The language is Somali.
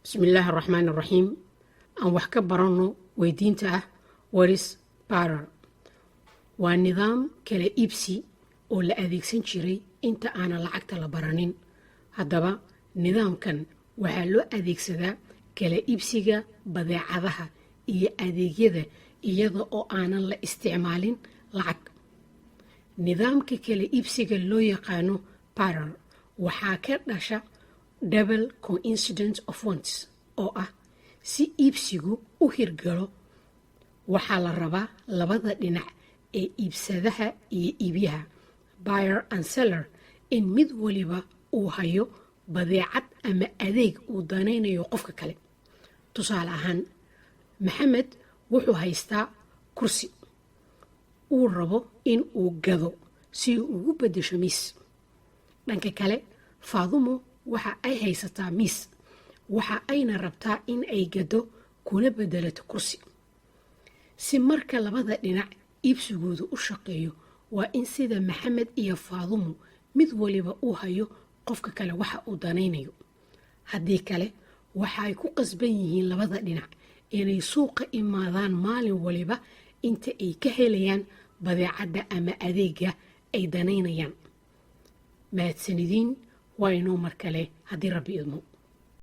Bismillaahi araxmaan araxiim. Aan wax ka baranno weydiinta ah: "What is barter?" Waa nidaam kala iibsi oo la adeegsan jiray inta aanan lacagta la baranin. Haddaba, nidaamkan waxaa loo adeegsadaa kala iibsiga badeecadaha iyo adeegyada iyada oo aanan la isticmaalin lacag. Nidaamka kala iibsiga loo yaqaano barter waxaa ka dhasha double coincidence of wants, oo ah si iibsigu u hirgalo waxaa la rabaa labada dhinac ee iibsadaha iyo iibyaha, buyer and seller, in mid waliba uu hayo badeecad ama adeeg uu danaynayo qofka kale. Tusaale ahaan, Maxamed wuxuu haystaa kursi uu rabo in uu gado si uu ugu beddesho miis. Dhanka kale, Faadumo waxa ay haysataa miis, waxa ayna rabtaa in ay gado kuna beddelato kursi. Si marka labada dhinac iibsigooda u shaqeeyo, waa in sida Maxamed iyo Faadumo mid waliba uu hayo qofka kale waxa uu danaynayo. Haddii kale, waxay ku qasban yihiin labada dhinac inay suuqa imaadaan maalin waliba inta ay ka helayaan badeecadda ama adeega ay danaynayaan. Mahadsanidin. Waa inoo mar kale haddii Rabbi idmo.